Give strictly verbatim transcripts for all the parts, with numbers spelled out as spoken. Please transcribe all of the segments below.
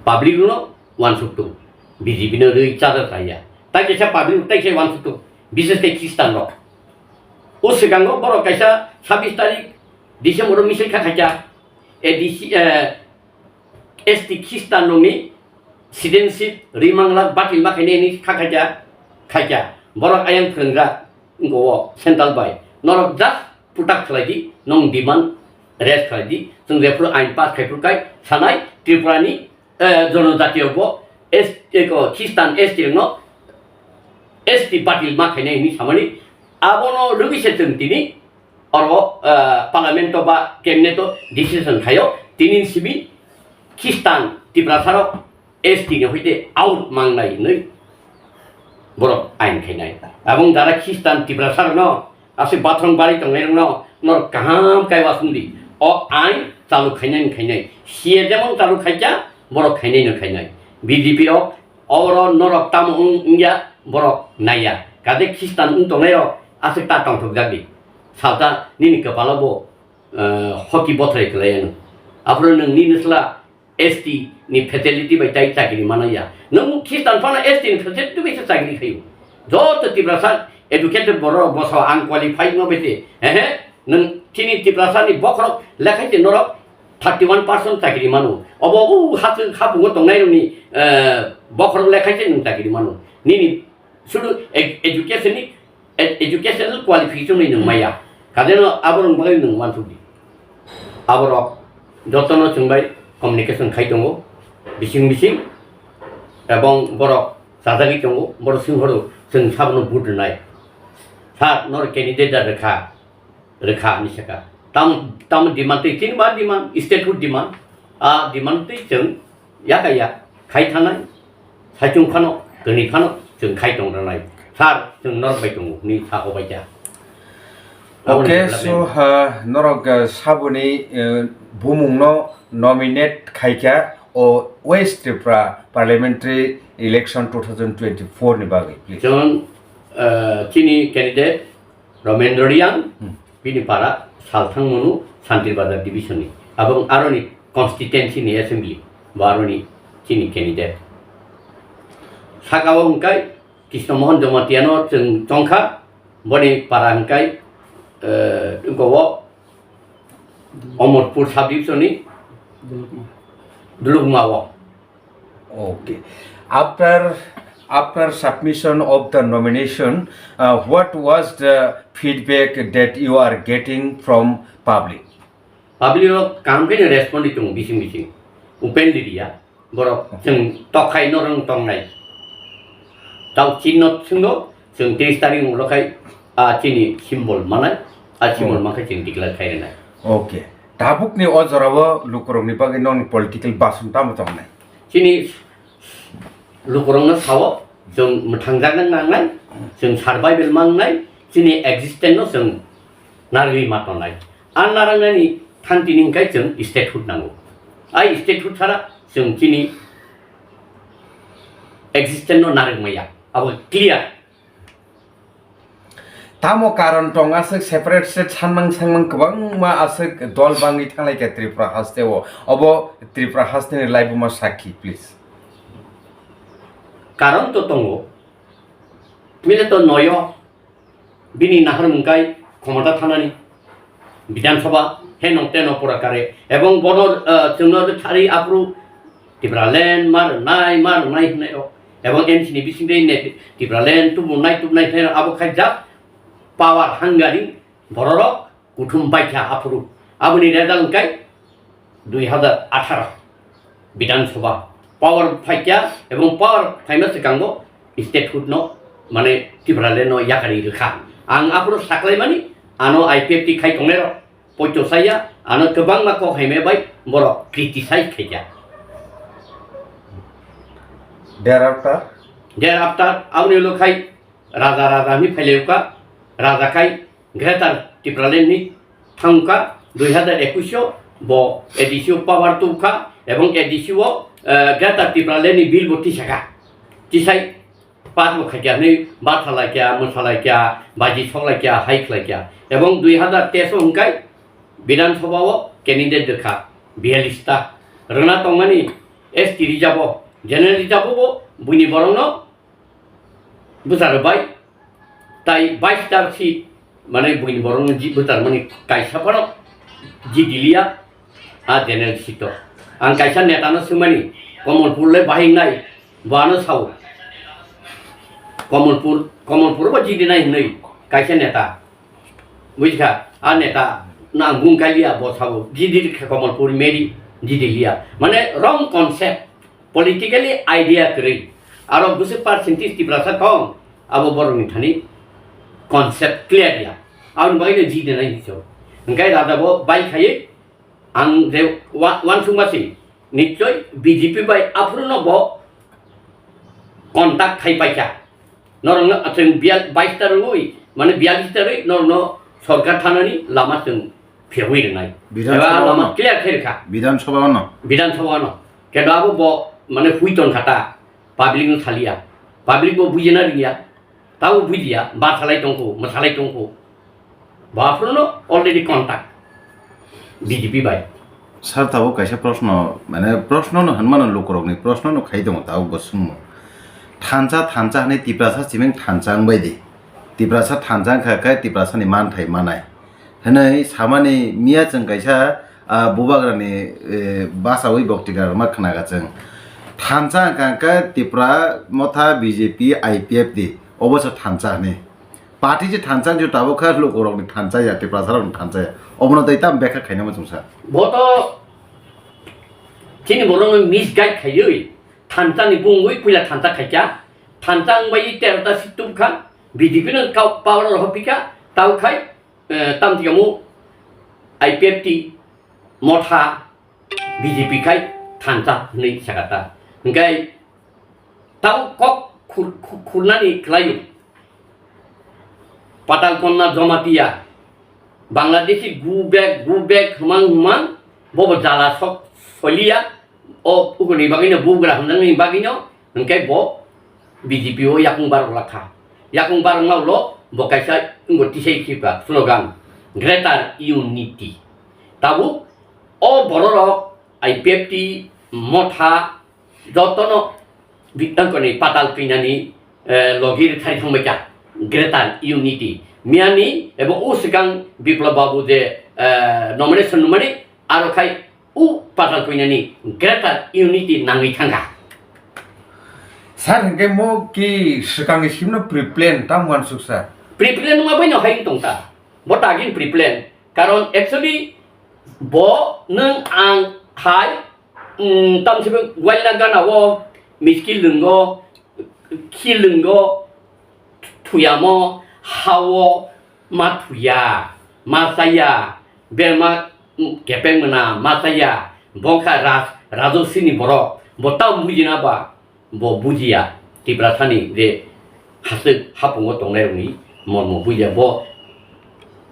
Public no wansuk tung, B J P no rwi chada chaya. Tai kaisa public tai kaisa wansuk tung, bises khe Christian rok. O swkango borok kaisa sabis tarik December o misai kha khaikha, A D C, eh, S T Christian rokni citizenship rwi mangla batil ma khainai hwnwi kha khaikha, khaikha. Borok ayang phwrwngjak wngkha o central bai. Norok just putak khlai di, nong demand raise khlai di. Chwng jephru ain pass khai phru kai sanai Tripura ni eh, jonojatiyo bo S T ko Christian S T rokno S T batil ma khainai hwnwi samani, abono rwgwi se chwng tini oro, eh, parliament o ba cabinet o decision khaio, tini simi Christian Tiprasa rok S T ni hoite out mangnai hwnwi borok ain khainai. Abong jara Christian Tiprasa rokno aswk bathang bari tongnai rokno norok kaham kaiwa songdi. O ain chalu khainai wng khainai. C A jemon chalu khaikha, borok khainai no khainai. B J P rok, oro norok tamo wng, wngya, borok naiya. Kade Christian wng tongnai rok aswk ta tongthokjak di. Salta nini kwpalo bo, eh, hoki bothrai kwlai ano. Aphuru nwng nini sla S T ni facility bai tai chakri manaya. Nwng Christian phano S T ni facility bai se chakri khayo. Joto Tiprasa educated borok boso ang qualified no bete. Ehe, nwng chini Tiprasa ni bokhorok lekhai se norok thirty one percent chakri mano. Obo u hathwng hapungo tongnai rokni, eh, bokhorok lekhai se nwng chakri mano. Nini Sudu ed-, education ni, ed-, educational qualification ni nwng maya. Kadeno aborok bagwi nwng wansuk di. Aborok jotono chwng bai communication khai tongo, bising bising, ebong borok chajagwi tongo, borok sing horo chwng sabono vote rwnai. Sir, nor candidate da rwkha. Rwkha hinwi sakha. Tam, tam demand twi chini ba demand, statehood demand. A demand twi chwng yakaya khai thanai, saichung phano, kwnwi phano chwng khai tong rwnai. Sir, chwng norok bai tongo hinwi sakho bai kha. Aboni Okay, development. So, uh, norok, uh, saboni, uh, bumungno nominate khaikha o West Tripura Parliamentary Election two thousand twenty-four ni bagwi, please. Chwng, uh, chini candidate Romendro Riang, Hmm. bini para Salthang Monu, Santir Bazar division ni. Abong aroni constituency ni assembly, bo aroni chini candidate. Saka o hwnkhe Krishna Mohan Jamatia no chwng chongkha, boni para hwnkhe, eh, wngkha o Omorpur sub division ni Dulukma o. Okay. After, after submission of the nomination, uh, what was the feedback that you are getting from public? Public rok kaham khe respond tongo bising bising. Openly riya. Borok chwng tokhai norok tongnai. Tao chinno thwngno chwng tris tarik ulo khai a chini symbol manai. A symbol Oh. Mankhe chwng declare khai rwnai. Okay. Tabukni o jorao lukurokni bagwi nokni political basong tamo tongnai? Chini lukurokno sao, chwng mwthangjakna nangnai, chwng survival mangnai, chini existence no chwng narwi ma tongnai. A narwknani thanti ni hwnkhe chwng statehood nango. A statehood sara chwng chini existence no narwk maya. Abo clear. Tamo karon tong aswk separate state sanmang sangmang kwbangma aswk dol bangwi thanglaikha Tripura haste o. Obo Tripura haste ni laibuma sakhi, please. Karon to tongo. Mile to noyo. Bini nahar mungkai khomota thanani. Bidhan Sabha, he nong teno pura kare. Ebong bono, eh, chwngno thari aphuru Tipraland mar nai, mar nai hwnwi rok. Ebong M C ni bisingtwi ne Tipraland tubunai, tubunai hwnwi rok. Abo khai just power hungry bororok kuthum baikha aphuru. Aboni result hwnkhe dui hazar atharo Bidhan Sabha power phaikya ebong power phaima swkango statehood no mane Tipraland no yakari rwkha. Ang aphuru saklaimani ano I P F T khai tongnai rok poito saya ano kwbangma kok haimai bai borok criticize khaikya. Thereafter? Thereafter aboni ulo khai raja raja hwnwi phailaikha, raja khai Greater Tipraland ni thangkha dui hazar ekush o bo A D C o power tubkha ebong A D C o, eh, Greater Tipraland ni bill bo tisakha. Tisai pass bo khaikya hwnwi batha laikya, mwsa laikya, baji sok laikya, hai khlaikya. Ebong dui hazar teis o hwnkhe Bidhan Sabha o candidate rwkha biyallis ta. Rwna tongmani S T reserve o, general reserve o bo buini borokno bwcharo bai, tai bais ta seat, mane buini borokno ji-, bwcharmani kaisa phano jidi liya, a general seat o. Ang kaisa neta no swngmani, Komolpur le bahai nai, bo ano sao. Komolpur, Komolpur bo jidi nai hinwi kaisa neta. Buji kha, a neta no ang bung kai liya, bo sao, jidi kha Komolpur meri, jidi liya. Mane wrong concept. Politically idea kwrwi. Aro bwswk percentage Tiprasa tong, abo borokni thani concept clear ya. Aboni bagwi no jidi nai hiso. Hwnkhe rajabo bai khaiwi ang je wa-, wansukma se, nichoi B J P bai aphuru no bo contact khai paikha. Norokno chwng bia-, bais ta rwui, mane biyalish ta rwui, norokno sorkar thanani lama chwng phiyogwi rwnai. Bidhan Eba Sabha lama no. Clear khe rwkha. Bidhan Sabha no. Bidhan Sabha no. Kendo abo bo, mane, hui ton kha ta, public no saliya. Public bo bujina rwya. Tabo bujiya, ba salai tongkho, ma salai tongkho. Baphruno already contact B J P bai. Sir, tabuk kaisa proshno, mane, proshno no hwnmano lukurokni, proshno no khai tongo tabuk bo swngmung. Thansa, thansa hwnwi Tiprasa siming thansa wngbai di. Tiprasa thansa wngkha khe Tiprasani manthai manai hwnwi samani miya chwng kaisa, ah, bubagrani, eh, bachaui boktika rwma khnaga chwng. Thansa wngkha khe Tipra Motha, B J P, I P F T, obo se thansa hwnwi. Party se thansa wngwi tabuk kha lukurokni thansa ya, Tiprasarokni thansa ya. Obono tei tamo bekha khainai muchungsa. Bo to chini borokno misguide khaiwi thansa ni bungwi puila thansa khaikha. Thansa wngbai tero ta seat tubkha, B J P no kau power rohor phikha, tau khai, eh, tam tikamu I P F T, Motha, B J P khai thansa hwnwi sakha ta. Hwnkhe tau kok khur-, khu-, khurnani khlaio. Patal Konna Jamatia, Bangladeshi go back, go back hwmang hwmang, bobo jala sok soliya, o ukuni bagwino bugra hwnjaknani bagwino, hwnkhe bo B J P o yakung barok lakha. Yakung barokma ulo bo kaisa wngbo tisai khipa slogan, Greater Unity. Tabuk o bororok I P F T, Motha, jotono bi-, tangkoni Patal Konyani, eh, logi rwthai thangbaikha, Greater Unity. Miyani ebo o swkang Biplab Babu je, eh, nomination nungmani, aro khai o Patal Konyani Greater Unity nangwi thangkha. Sir, hwnkhe mo ki swkangni simno pre-plan tamo uansuk sir? Pre-plan wngma baino hai wng tong ta. Bo tagin pre-plan. Karon actually bo nwng ang hai, mm, tamo se waila gana o miski lwngo, khi lwngo, thuyamo, hao, ma thuya, ma chaya, berma, mm, kepeng mena, ma chaya, bongkha ras-, rajosini borok, bo tamo bujina ba, bo bujiya, Tiprasani je haswk hapungo tongnai rokni mormo bujiya, bo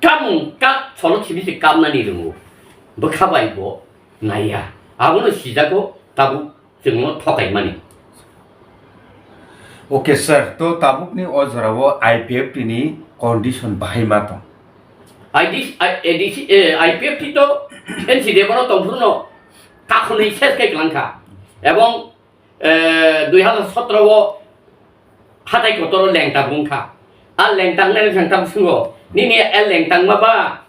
kamung kap solo simi se kapnani rwngo, bwkha bai bo naiya, abono sijago tabuk chwngno thokaimani. Okay sir, to tabukni o jorao I P F T ni condition bahai ma tong? I D C, I, A D C, eh, I P F T to N C D F no tongphuru no kakhwnwi ses kai kwlangkha, ebong, eh, dui hazar sotro o hatai kotoro lengta wngkha. A lengta wngnai wngkha tabuk swngbo, nini a lengta wngma ba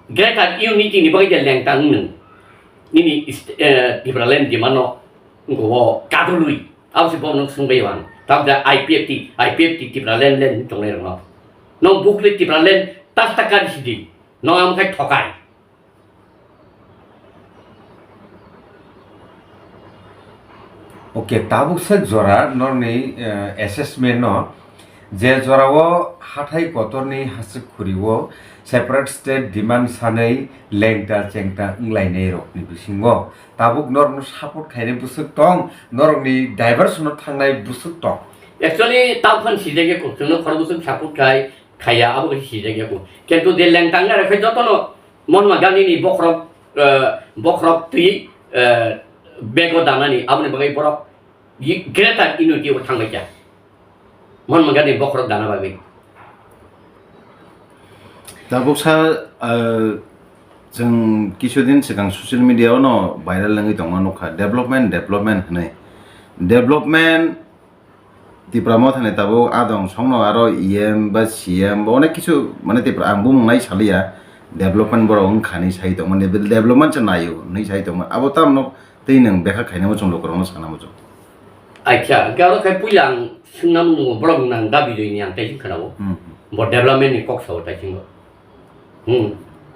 Greater Unity ni bagwi de lengtang nwng. Nini ist-, eh, Tipraland demand no wngkha o kadulwi. Abo se bono swngbai ang. Tabda I P F T, I P F T Tipraland land ni tongnai rokno. Nong bukle Tipraland tas taka di sidi. Nong am khai thokai. Okay, tabuk se jora norni, eh, assessment no je jorao hathai kotorni hasik khuri o separate state demand sanwi lengta chengta wnglainai rokni bisingo tabuk norokno support khainai bwswk tong, norokni diversion o thangnai bwswk tong. Actually, tabuk phan sijak ya kok, chwngno khorok bwswk support khai, khaiya, abo khe sijak ya kok. Kintu je lengta wngya rok khe jotono Mahatma Gandhi ni bokhorok, eh, bokhorok twi, eh, bego danani, aboni bagwi borok yi-, Greater Unity o thangbai kha. Mahatma Gandhi ni bokhorok dana bagwi. Tabuk sa, eh, Chwng kisudin swkang social media-o no viral wngwi tongma nukha, development, development hwnwi. Development Tipra Motha ni tabuk adong songno aro E M ba C M ba onek kisu, mane, Tipra ang bumung nai saliya, development borok wngkha hinwi sai tongmani, development se naio hinwi sai tongmani, abo tamno tei nwng bekha khainai muchung lukurokno sana muchung. Acha, hwnkhe oro khai puila ang swngnam nungo, borok nang dabi rwini ang tei khwnao. Hmm. Bo development ni kok sao tei singo. Hmm.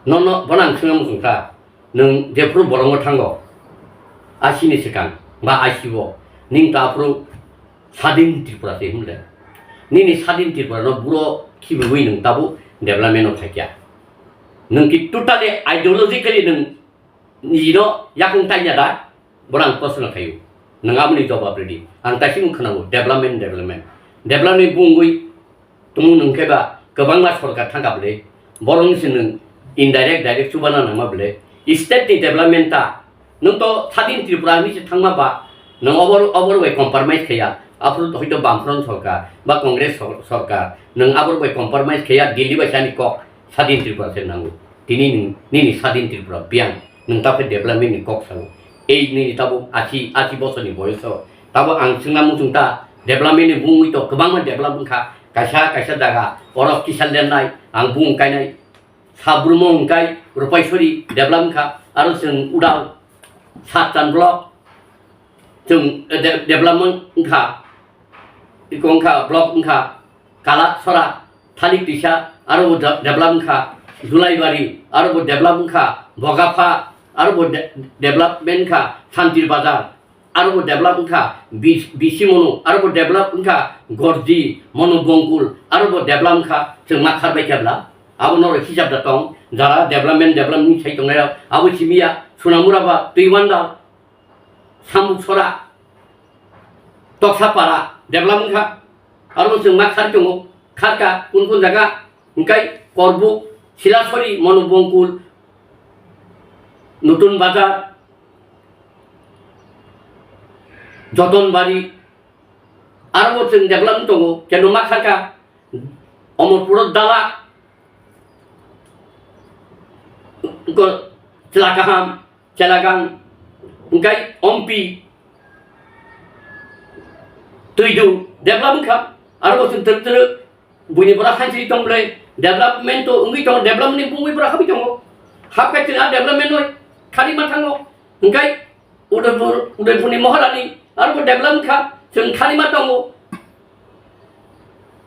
No, no, bono ang swngnam muchung kha. Nwng jephuru bolongo thango, asini swkang ba asibo, ning to aphuru Sadin Tripura se hwnle. Nini Sadin Tripura no buro khibiwi nwng tabuk development o phaikya. Nwng ki totally ideologically nwng nijino yakung tanya da, borang proshno khayu. Nwng aboni jawab rwdi. Ang kaisa mung khwnango, development, development. Development bungwi Tumung nwng khe ba kwbangma sorkar thangkha bwle, borokni se nwng indirect direct chubana nangma bwle. State ni development ta nwng to Sadin Tripura hinwi se thangma ba nwng obor obor bai compromise khaiya, aphuru hoito Bamfront sorkar ba Congress sor- sorkar nwng abor bai compromise khaiya Delhi bai sani kok Sadin Tripura se nango. Tini nwng nini Sadin Tripura biyang nwng ta khe development ni kok sao. Ei nini tabuk achi achi bosor ni boyoso tabuk ang swngna muchung ta development ni bungwi to kwbangma develop wngkha. Kaisa kaisa jaga oro kisa lernai, ang bung kainai, Sabrumo hwnkhe Rupaisori develop wngkha, aro chwng Udal, Satchan block, chwng, eh, de-, development wngkha, iko wngkha, block wngkha, Kalasora, Thalik Tisa, aro bo de-, develop wngkha, Julaibari, aro bo develop wngkha, Bogapha, aro bo de-, development wngkha, Santir Bazar. Aro bo develop wngkha bis-, bisi mono, aro bo develop wngkha gorji, mono bongkul, aro bo develop wngkha chwng ma kharbai khe bla. Abo norok hisab da tong, jara development, development sai tongnai rok, abo simi ya, Sonamura ba, Twiwanda, Sambuksora, Toksapara, develop wngkha. Aro bo chwng ma khar tongo, kharka, kun kun jaga, hwnkhe Korbuk, Silasori, mono bongkul, Nutun Bazar, Jotonbari, aro bo chwng develop wng tongo, keno ma kharka, Omorpuro Dala, ko-, Chwla Kaham, Chelagang, hwnkhe Ompi, Twidu, develop wngkha, aro bo chwng twrwk twrwk buini bora hansiri tong bwlai, development to wngwi tongo, development ni bungwi bora habwi tongo, hapkhe chwng a development no khari ma thango, hwnkhe Udaipur, Udaipurni Maharani, aro bo develop wngkha, chwng khani ma tongo.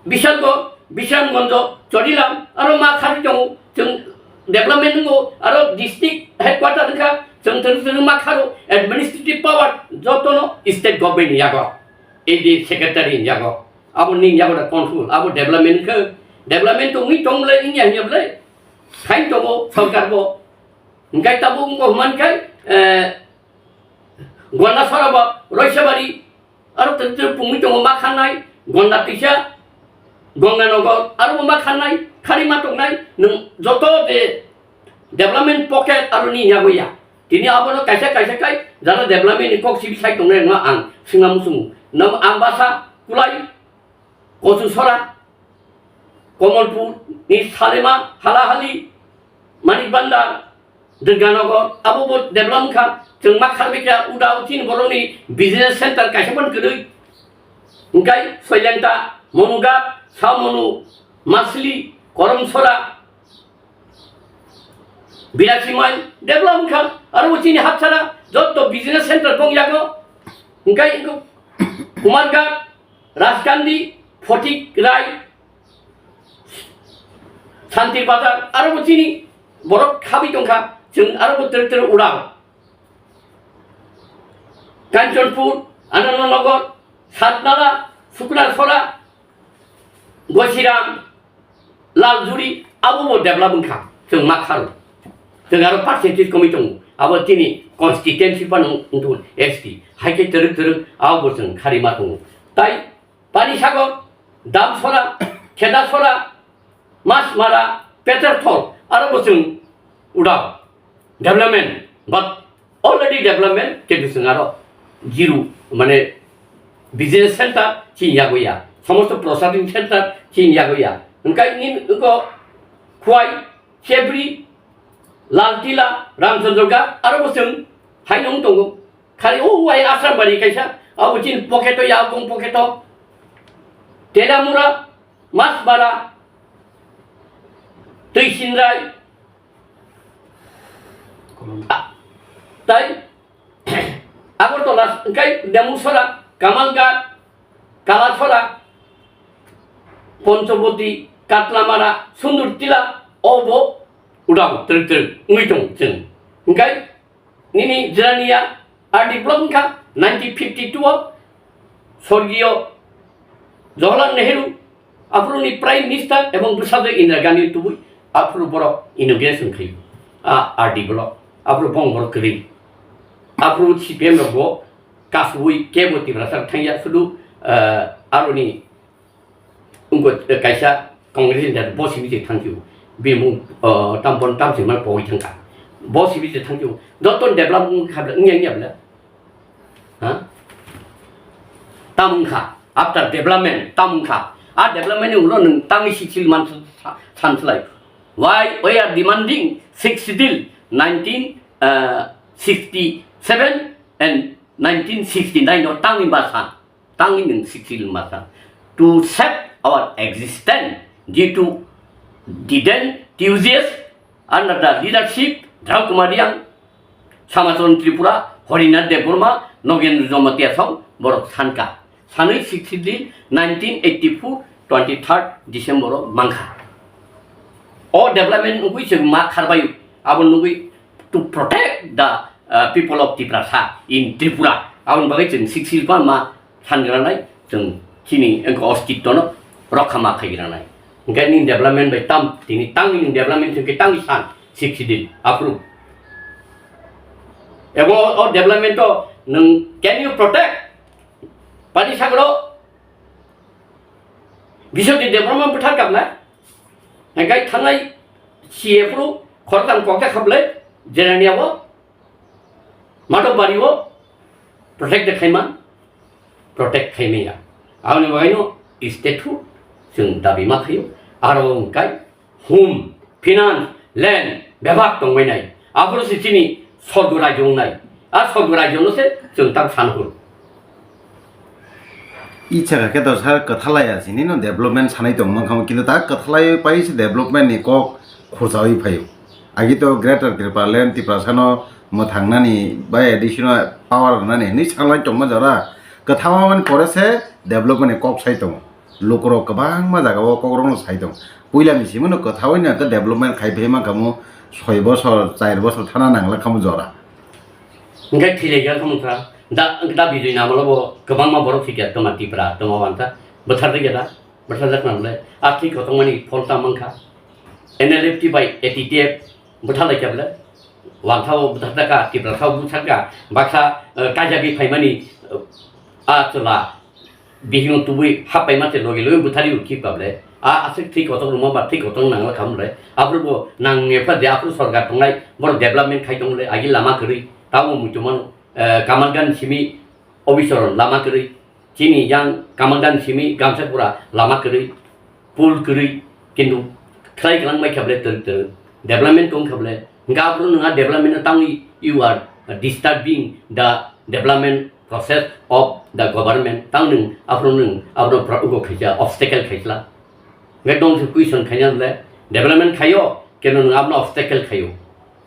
Bishalgor, Bishalganj, Chorilam, aro ma khani tongo, chwng development wngo, aro district headquarter wngkha, chwng thwng thwng ma kharo, administrative power jotono state government ni yago, A D secretary ni yago, abo ni yago da control, abo development wngkha, development to wngwi tong le, wngya hinya bwle, khain tongo, sorkar bo, hwnkhe tabuk wngkha hwnkhe, eh, Gondasora bo, Roisabari, aro twrwk twrwk pungwi tongo ma khanai, Gonda Tisa, Gonganagar, aro bo ma khanai, khari ma tongnai, nwng joto je development pocket aro ni yago ya. Tini abono kaisa kaisa kai, jara development ni kok sibi sai tongnai rwno ang swngna muchungo. Nwng Ambasa, Kulai, Kochusora, Komolpur ni Salema, Halahali, Manik Bandar, Durganagar, abo bo develop wngkha. Chwng ma kharbai kha, uda uchini borokni business center kaisa phano kwrwi. Hwnkhe Soilenta, Monughat, Saomonu, Masli, Koromsora, Birasimail develop wngkha, aro bo chini hapsara jotto business center bong yago, hwnkhe iko Kumarghat, Rajkandi, Photik Rai, Santir Bazar, aro bo chini borok habwi tongkha, chwng aro bo tere tere ural. Kanchanpur, Anandnagar, Satnala, Suknasora, Gosiram, Laljuri, abo bo develop wngkha, chwng ma kharo. Chwng aro percentage komwi tongo. Abo chini constituency phano wngthun S T. Hai khe twrwk twrwk abo bo chwng khari ma tongo. Tai Panisagar, Damsora, Khedasora, Masmara, Peterthol, aro bo chwng uda development, but already development, kintu chwng aro zero, mane business center chini yago ya, somosto processing center chini yago ya. Hwnkhe nini wngkha Khwai, Chebri, Laltila, Ramchandra Ghat, aro bo chwng haino wng tongo. Khali o wai Asrambari kaisa, abo chini pocket o ya, bong pocket o. Telamura, Masbara, Twisinrai, tai Agartala, hingkai Demusora, Kamalghat, Kalasora, Ponchoboti, Katlamara, Sundurtila, obo udago twrwk twrwk wngwi tongo chwng. Hingkai nini Jirania R D block wngkha nineteen fifty-two o Sorgiyo Jawaharlal Nehru, aphuruni Prime Minister ebong bwsajwk Indira Gandhi tubui aphuru borok inauguration khaio a R D block, aphuru bong borok kwrwi, aphuru C P M rok bo kasui kebo Tiprasa thangya sudu, eh, aroni wngkha, eh, kaisa Congress ni bo simi se thangkhiu, bini mung, eh, tam bon tam se man pogwi thangkha, bo simi se thangkhiu, joto develop wngkha wngya wngya bla. Ha? Tam wngkha, after development, tam wngkha. A development ni ulo nwng tangwi sixth schedule man sa-, sa-, san slai. Why we are demanding sixth schedule nineteen, uh, sixty-seven and nineteen sixty-nine o tangwi ma san, tangwi nwng sixth schedule ma san. To save our existence due to diden Tuesdays under the leadership Dhau Kumar Reang, Samachon Tripura, Harinath Debbarma, Nogendra Jamatia song borok sanka. Sanwi sixth schedule nineteen eighty-four twenty-third December o mankha. O development nugwi se ma kharbai abo nugwi to protect the, uh, people of Tiprasa in Tripura. Aboni bagwi chwng sixth schedule ma Sangrwnai chwng chini wngkha ostitwno rokha ma khaigwrwnai. Hwnkhe nini development bai tam tini tangwi nini development hwnkhe tangwi san sixth schedule approve. Ebo o development o nwng can you protect? Pani sagro Biswajit Debbarma bwthar kapna hwnkhe thangnai C A phuru khoroktham kokta khaplai Jerania bo Madhobari o protect de khaima, protect khaimaya. Aboni bagwino state-o chwng dabi ma khaio. Aro wngkai home, finance, land bebak tongbainai. Aphuru se chini sorgo rajyo wngnai. A sorgo rajyo no se chwng tak sanhur. Icha khe to sir kwthalai ya sini no development sanai tong mankha kintu ta kwthalai pai se development ni kok khurchawi phaio. Agi to Greater Tipraland, Tiprasa no mwthangnani bai additional power rwnani hinwi sanglai tongma jora. Kwthama mani pore se development ni kok sai tongo. Lukurok kwbangma jagao kokrokno sai tongo. Puilani simi no kwthawi no khe development khai phai mankha mo soi bosor, char bosor thana nangla kha mo jora. Hingke thilai kha mo kha. Da, da bidui namalo bo kwbangma borok thikya toma Tipra, toma wanta. Bwthar de geda. Bwtharjakna bwle, a thwi kotormani phol ta mankha. N L F T bai A T T F bwtharlaikha bwle, wanthao bwtharjakha, Tiprasao bwtharkha, baksa, eh, kaijagwi phaimani, eh, a chwla bihikno tubui happaima se logi logi bwtharwi rwkhi ba bwle. A aswk thwi kotor rwma ba thwi kotor nangla kha bwle. Aphuru bo nang epha je aphuru sorkar tongnai, borok development khai tong bwle, agi lama kwrwi, tamo muitu mano, eh, Kamalghan simi officer lama kwrwi. Chini yang Kamalghan simi Gamsapura lama kwrwi, pool kwrwi, kintu khlai kwlang bai kha bwle twrwk twrwk, development tong kha bwle. Hingke aphuru nwng a development no tangwi you are disturbing the development process of the government. Tang nwng aphuru nwng abono pro-, ugo khaisa, obstacle khaisla. Hingke tong se question khaina bwle, development khaio, keno nwng abono obstacle khaio.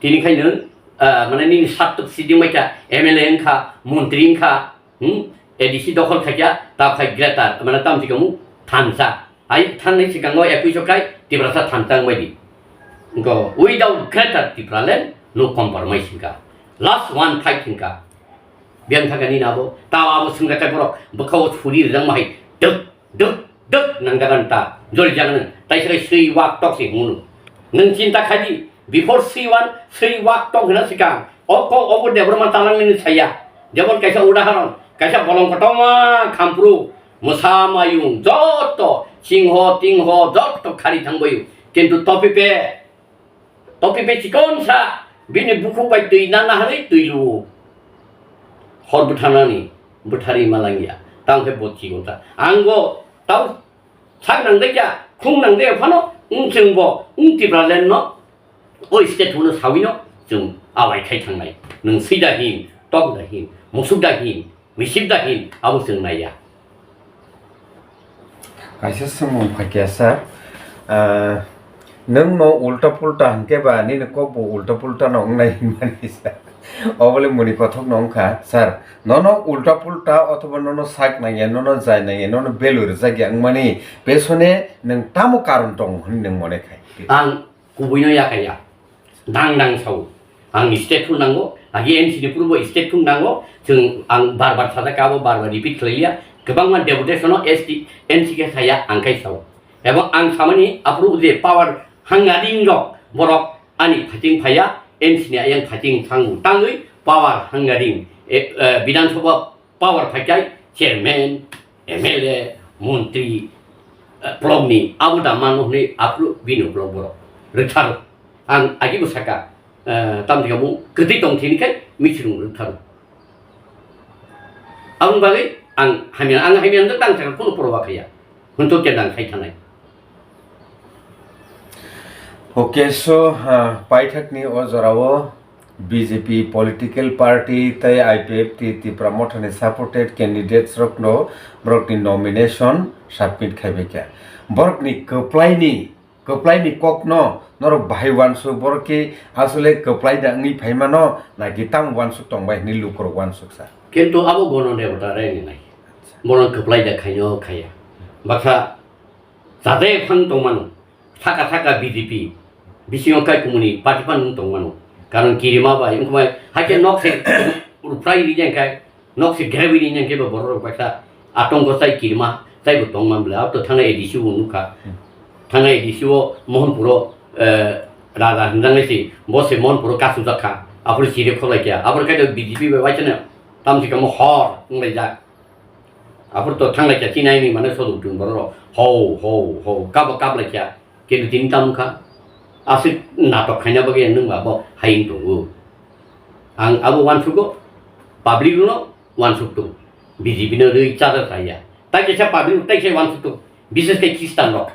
Tini khai nwng, ah, mane nini sattok sidi mai kha, M L A wngkha, montri wngkha, Hmm? A D C dokhol khaikya, ta khai greater, mane tamoni kamu thansa. Ai thangnai sikango ekwiso khai Tiprasa thansa wngbaidi. Go, without Greater Tipraland, no compromise hinka. Last one fight hinka. Biyang thangkani nabo, ta abo sengkha kai borok, bwkhao suri rijak mahai, duk, duk, Duk, nang dagan ta, jori jagan, tai sai sui wak tok si hunu. Nang chinta khaidi, before sui wan, sui wak tok hina sikang. O kok obo Debbarma talang nini saya. Jemon kaisa udaharon, kaisa bolong kotoma khampru, mwsa mayung, joto, singho, tingho, joto khari thangbayu. Kintu topi pe, Topi bai chikon sa, bini bukhuk bai twi na naharwi twi luo. Hor bwtharnani, bwtharwi malangya. Tang khe bo chikon sa. Ang bo tau sak nang de kya, khung nang de phano, wng chwng bo, wng Tipraland no, O state-no sawino chwng awai khai thangnai. Nwng swi da hin, tok da hin, musuk da hin, misip da hin, abo chwng naiya. Kaisa swngmung phaikya, sir. Ah, nwng no ulta pulta hwnkhe ba nini kok bo ulta pulta no wngnai hinmani, sir. Obole muni kothok no wngkha, sir. Nono ulta pulta othoba nono sak nangya, nono jai nangya, nono belu rwjakya wngmani pesone nwng tamo karon tongo hwnwi nwng mone khai? Ang kubuino yakaya. Dang dang sao. Ang state thung nango, agi N C ni purbo state thung nango, chwng ang bar bar sajak abo bar bar repeat khlai liya. Kwbangma deputation o S T, N C khe saya ang khai sao. Ebong ang samani aphuru je power hangari rok borok ani phating phaya, N C ni ayang phating thangu tangwi power hangari, e, e, Bidhan Sabha power phaikai chairman, M L A, montri, eh, block ni abo da mano hwnwi aphuru bini uklok borok rwktharo. Ang agi bwsaka, eh, tamni kamo kwtwi tong thini khai michirung rwktharo. Aboni bagwi ang hamya, ang hamya wngkha, tang sakha, khunu porwa khaiya. Hwnto khe dang khai thanai. Okay, so, ah, paithakni o jorao B J P political party tei I P F T Tipra Mothani supported candidates rokno borokni nomination submit khaibaikha. Borokni kwplaini, kwplaini kokno norok bahai uansuk, borok khe asole kwplai da wngwi phaimano, naki tamo uansuk tongbai hwnwi lukurok uansuksa. Kintu abo gono debota reni nai. Bono kwplai da khaino khaiya. Baksa Chade phang tongmano, saka saka B J P, bisingo kaikumuni party phano tongmano. Karon kirima bai, wngkha bai, haikhe nok se ruprai ri jang khai, nok se grewi ri jang khe bo borok rok baisa atongko chai kirima, chai bo tongma bwle. Abo to thangna A D C o nukha. Thangna A D C o Mohanpuro, eh, raja hwnjak nai se, bo se Mohanpuro kasujak kha. Aphuru chire kholai kha. Aphuru khai to B J P bai waisano tamsi kamo hor wnglaijak. Aphuru to thanglai kha, chini aini mane soduk dung borok rok. Ho, ho, ho, kabo kablai kha. Kintu tini tamo kha. Aswk natok khaina bagwi nwng ba bo hayung tongo. Ang abo uansugo, public no uansuk tongo. B J P no rwi chada chaya. Tai kaisa public tai kaisa uansuk tongo. Bishes khe Christian rok.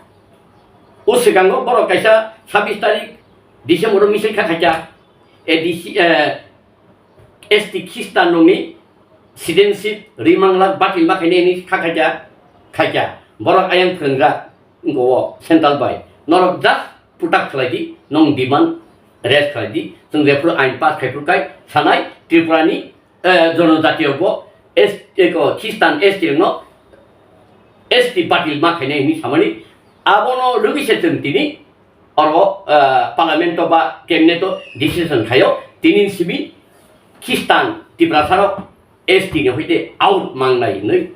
O swkango borok kaisa sabbish tarik December o misil kha khaikha. A D C, eh, S T Christian rokni citizenship rimangla batil ma khainai hwnwi kha khaikha, khaikha. Borok ayang phwrwngjak wngkha o central bai. Norok just putak khlai di, nong demand raise khlai di. Chwng jephuru ain pass khai phuru kai sanai Tripura ni, eh, jonojati rok bo S, eko, Christian S T rokno S T batil ma khainai hwnwi samani. Abono rwgwi se chwng tini oro, eh, parliament o ba cabinet o decision khaio, tini simi Christian Tiprasa rok S T ni hoite out mangnai hinwi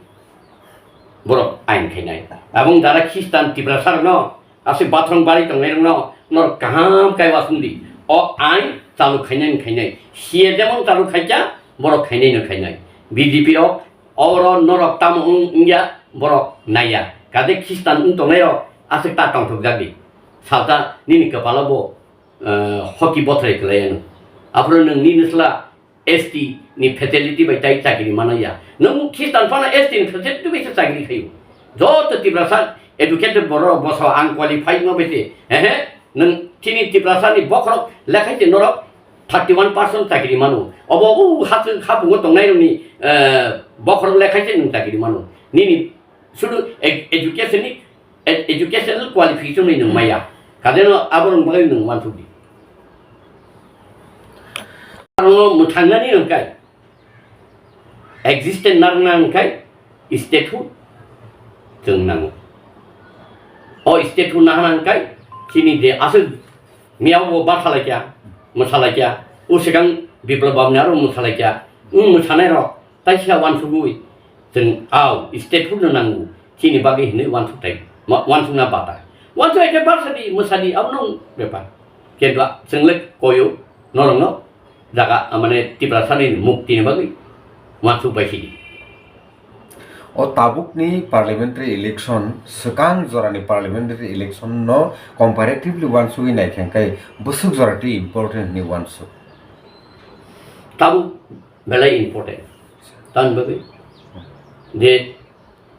borok ain khainai. Abong jara Christian Tiprasa rokno, aswk bathong bari tongnai rokno norok kaham kai wasung di. O ain chalu khainai khainai. C A jemon chalu khaikha, borok khainai no khainai. B J P rok Oro norok tamo wng, wngya, borok naiya. Kade Khristan wng tongnairok aswk ta tongthokjak di. Salsa nini kwpalo bo, eh, hoki bothrai kwlai ano. Aphuru nwng nini sla S T ni facility bai tai chakiri manaya. Nwng Khristan phano S T ni facility bai se chakiri khaio. Joto Tiprasa educated borok boso ang qualified no bai se. Hehe, nwng chini Tiprasa ni bokhorok lekhai se norok thirty one percent chakiri mano. Obo o hachwk hapungo tongnai rokni, eh, bokhorok lekhai se nwng chakiri mano. Nini sudu ed-, education ni, ed-, educational qualification ni nwng maya. Kadeno abo rok bagwi nwng uansuk di. Aro mwthangnani hwnkhai, existence narwkna hwnkhai statehood chwng nango. O statehood nahana hwnkhai chini je aswk miyao bo bathalaikya, mwsalaikya, o swkang Biplab Babni aro mwsalaikya, wng mwsanairok taisa uansugwi chwng, au, statehood no nango, chini bagwi hinwi uansukthai, ma-, uansukna bata. Uansuk hai khe barsadi, mwsadi, abono bepar. Kintu chwng le koyo, norokno jaga, ah, mane Tiprasani mukti ni bagwi uansuk bai sidi. O tabukni parliamentary election, swkang jorani parliamentary election no comparatively uansugwi naikha khe bwswk jora twi important hinwi uansuk? Tabuk belai important. Tamni bagwi je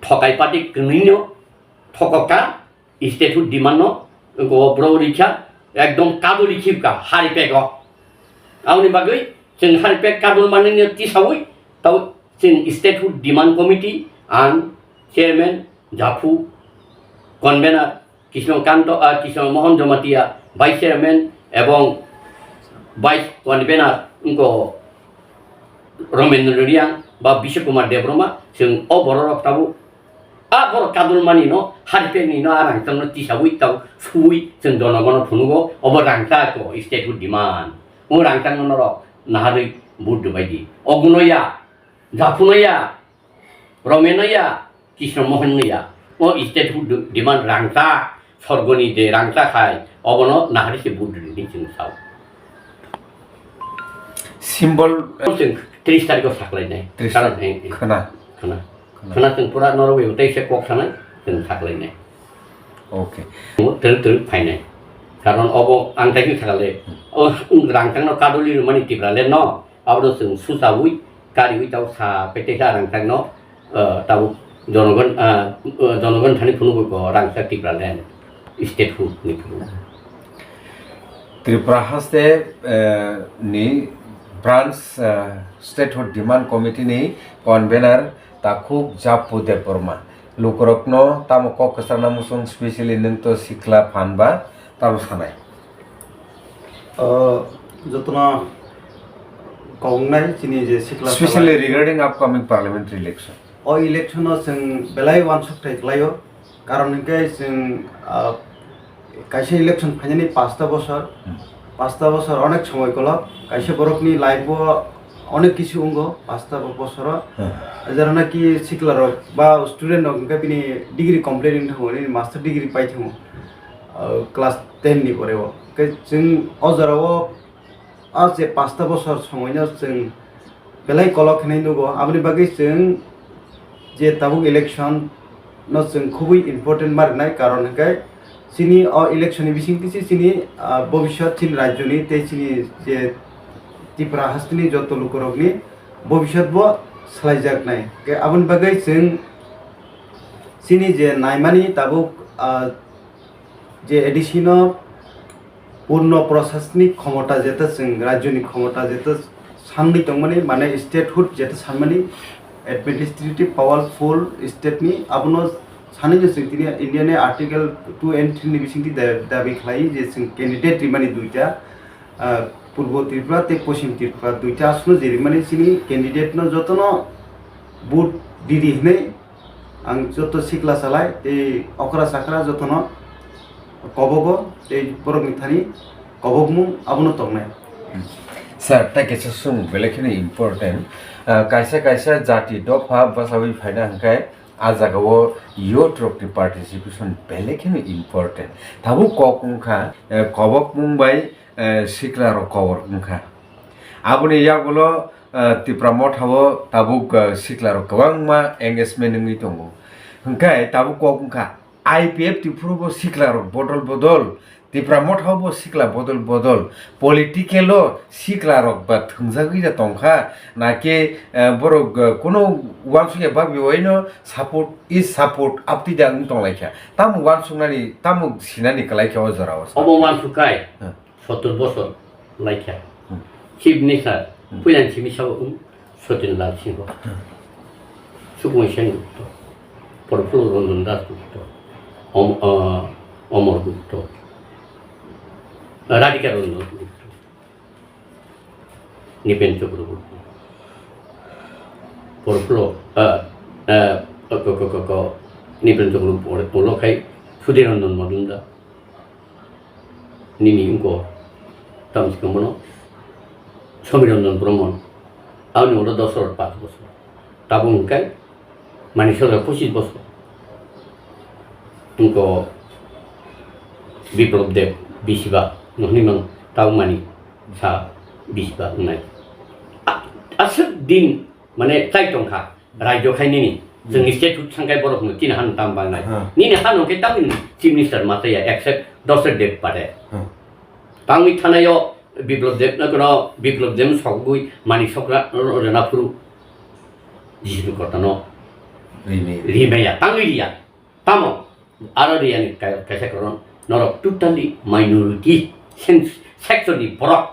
thokai party kwnwino thokokha, statehood demand no, wngkha o borok rikha, ekdom kadoli khibka hari pego. Aboni bagwi chwng hari pek kadol manwi tisawi tau chwng statehood demand committee ang chairman, japhu, convener Krishna Kanto, ah, Krishna Mohan Jamatia, vice chairman ebong vice convener wngkha Romendra Riang ba Biswa Kumar Debbarma, chwng o bororok tabuk a borok kadulmani no, haripeni no, a rangchakno tisawi tau suwi chwng jonogono phunugo, obo rangchak o statehood demand. O rangchakno norok naharwi vote rwbai di. Oguno ya, japhuno ya, Romeno ya, Krishna Mohan no ya. O statehood demand rangchak, sorgoni je rangchak hai, obono naharwi se vote rwdi hinwi chwng sao. Symbol, eh, Chwng tris tarikh o saklainai. Tris Karon, tarikh. Eh, eh. Khna. Khna. Khna. Khna chwng pura norok bai tei se kok sanai, chwng saklainai. Okay. Twrwk twrwk phainai. Karon obo ang tei sakale. Hmm. O rangchakno kadoli rwmani Tipraland no, abono chwng suchawi, kariwi tau sa pete sa rangchakno, eh, tau jonogon, eh, eh, jonogon thani phunugwi ko rangchak Tipraland statehood ni phunuk. Tripura haste, eh, ni branch, eh, statehood demand committee ni convener takhuk Jappu Debbarma. Lukurokno tamo kok kwchangna muchung, specially nwng to sikla phan ba tamo sanai? O, jotono kok wngnai chini je sikla Specially salai. Regarding upcoming parliamentary election. O election o chwng belai uansuk thai khlaio, karon hinkhe chwng, ah, kaisa election phainani pasta bosor, Hmm. pasta bosor onek somoi kolok, kaisa borokni life o onek kisu wngo pasta bo-, bosoro. Hmm. Jera naki sikla rok ba student rok hinkhe bini degree complete wng thango, nini master degree pai thango, ah, class ten ni pore o. Hinkhe chwng o jora o, o je pasta bosor somoi no chwng belai kolok hinwi nugo. Aboni bagwi chwng je tabuk election no chwng khubui important ma rwnai, karon hinkhe chini o election ni bisingtwi se chini, ah, bobiswt chini rajyo ni tei chini je Tripura hasteni joto lukurokni bobiswt bo swlaijaknai. Hinkhe aboni bagwi chwng chini je naimani tabuk, ah, je A D C no purno prasasnik khomota jeta chwng rajyoni khomota jeta sanwi tongmani, mane statehood jeta sanmani, administrative powerful state ni, abono sanwi no chwng tini India ni Article two and three ni bisingtwi da-, dabi khlai je chwng candidate rimani duita, ah, Purbo Tripura tei Poschim Tripura duita aswkno je rimani chini candidate no jotono vote ridi hinwi ang joto sikla salai tei okra chakra jotono kobogo tei borokni thani kobokmung abono tongnai. Sir, tei kaisa swng belai kheno important. Ah, kaisa kaisa jati dopha bwchawi phaina hwnkhe a jagao youth rokni participation belai kheno important. Tabuk kok wngkha, eh, kobokmung bai, eh, sikla rok kobor wngkha. Aboni yagulo, eh, Tipra Motha o tabuk, eh, sikla rok kwbangma engagement wngwi tongo. Hwnkhe tabuk kok wngkha I P F Tripura bo sikla rok bodol bodol, Tipra Motha o bo sikla bodol bodol, political o sikla rok ba thwngjagwi da tongkha, nake, eh, borok, eh, kuno uansukya bagwi waino support is support aptwi da wng tonglaikha. Tamo uansuknani, tamo sinani kwlaikha o jorao. Obo uansukkai. Hmm. Sottor bosor laikha. Hmm. Chief Minister, Hmm. puilan simi sabo wng Satin Lal Singh. Hmm. Sukhmoy Sen Gupta, Prafulla Ranjan Das Gupta, Om-, ah, Amar Gupta, Radhika Ranjan Gupta, Nipen Chakraborty, Prafulla, ah, ah, ko, ko, ko, ko, Nipen Chakraborty, ulo khai Sudhir Ranjan Majumdar, Nini wngkha tamsika bono Somiranjan Brahman, aboni ulo dos or pas bosor. Tabuk hwnkhe Manik Saha pochis bosor. Wngkha Biplab Deb bisiba, nohni mang tabuk Manik Saha bisiba wngnai. A-, aswk din mane chai tongkha, rajyo khai nini. Chwng Hmm. state hut sangkai borok no chini han tam bangnai. Hmm. Nini han hwnkhe tamni chief minister ma chaya except Dosher Deb pare. Hmm. Tangwi thanaio Biplab Deb no kono Biplab Deb sokgwi Manik Sokra rwna phuru Jisnu Kotano Rimaya. Rimaya, tangwi riya. Tamo, aro riyani ka-, kaisa karon, norok totally minority. sen-, sector ni borok,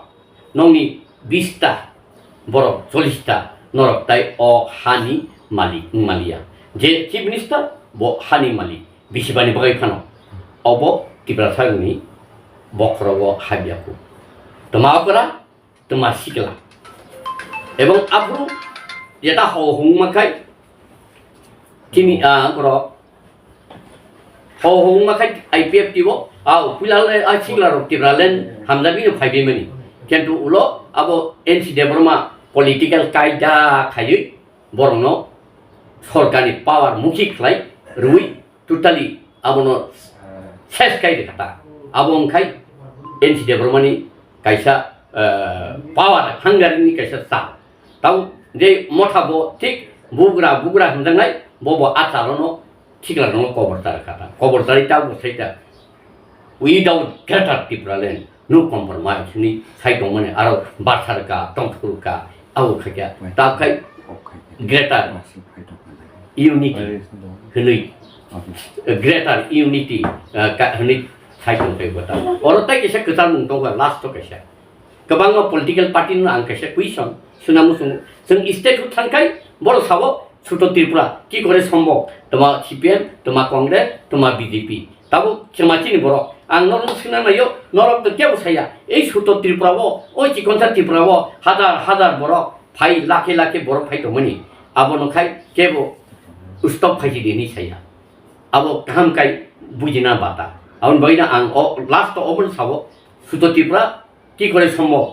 nokni bista borok, chollish ta norok tai o hani malik wng maliya. Je Chief Minister bo hani malik, bisibani bagwi phano obo Tiprasa ni bokhorogo habya khu. Twma okra, twma sikla. Ebong aphuru jeta ho hungma khai, chini, ah, borok ho hungma khai I P F T bo, au, puila le, ah, sikla rok Tipraland hamjagwi no phaibai mani. Kintu ulo abo N C Debbarma political kaida khaiwi borokno sorkarni power mukhi khlai rwi totally abono ses kai rikha ta. Abo wngkhai N C Debbarmani kaisa, eh, power hungary ni kaisa chal. Tamo je motha bo thik bugra bugra hwnjaknai, bo bo a chalono thik rokno kobor cha rikha ta. Kobor chari ta bo sai ta. Without Greater Tipraland, no compromise hwnwi sai tongmani, aro Basarka, Tongthurka, abo khaikha. Tabkhai Greater Unity hwnwi, Greater Unity, ah, ka-, hwnwi sai tongkha bo ta. Oro tai kaisa kwchar mung tongkha, last o kaisa. Kwbangma political party no ang kaisa question suna muchungo. Chwng state o thangkhai, borok sabo, Suto Tripura, ki kore sombok? Toma C P M, toma Congress, toma B J P. Tabo chwma chini borok. Ang norok swngna naio, norok to kebo saya. Ei Suto Tripura o, oi chikonsa Tripura o, hazar hazar borok phai, lakhe lakhe borok phai tongmani. Abono khai kebo stop khaisi di hinwi saya. Abo kaham kai bujina bata. Aboni bagwino ang o last o obono sabo, Suto Tripura, কি করে সম্ভব?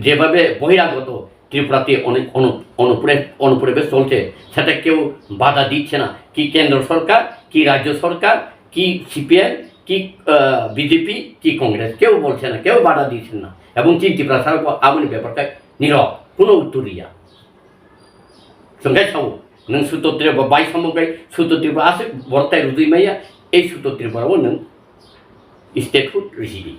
যেভাবে বহিরাগত ত্রিপুরাতে অনেক অনু-, অনুপ্রে-, অনুপ্রবেশ চলছে, সেটা কেউ বাধা দিচ্ছে না। কি কেন্দ্র সরকার, কি রাজ্য সরকার, কি সিপিএম, কি, আহ, বিজেপি, কি কংগ্রেস, কেউ বলছে না, কেউ বাধা দিচ্ছে না। এবং চিন ত্রিপুরা সরকার আবনি ব্যাপারটা নীরব, কোনো উত্তর Riya. Chwng khe sao, nwng Suto Tripura bai samo khe Suto Tripura aswk borok tai rwdwi maya, ei Suto Tripura o nwng statehood rwsidi.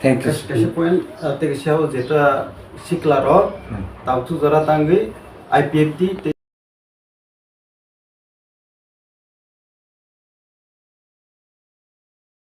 Thank you. Kaisa, kaisa point, ah, tei kaisa o jeta sikla rok, hmm, tabuk jora tangwi I P F T tei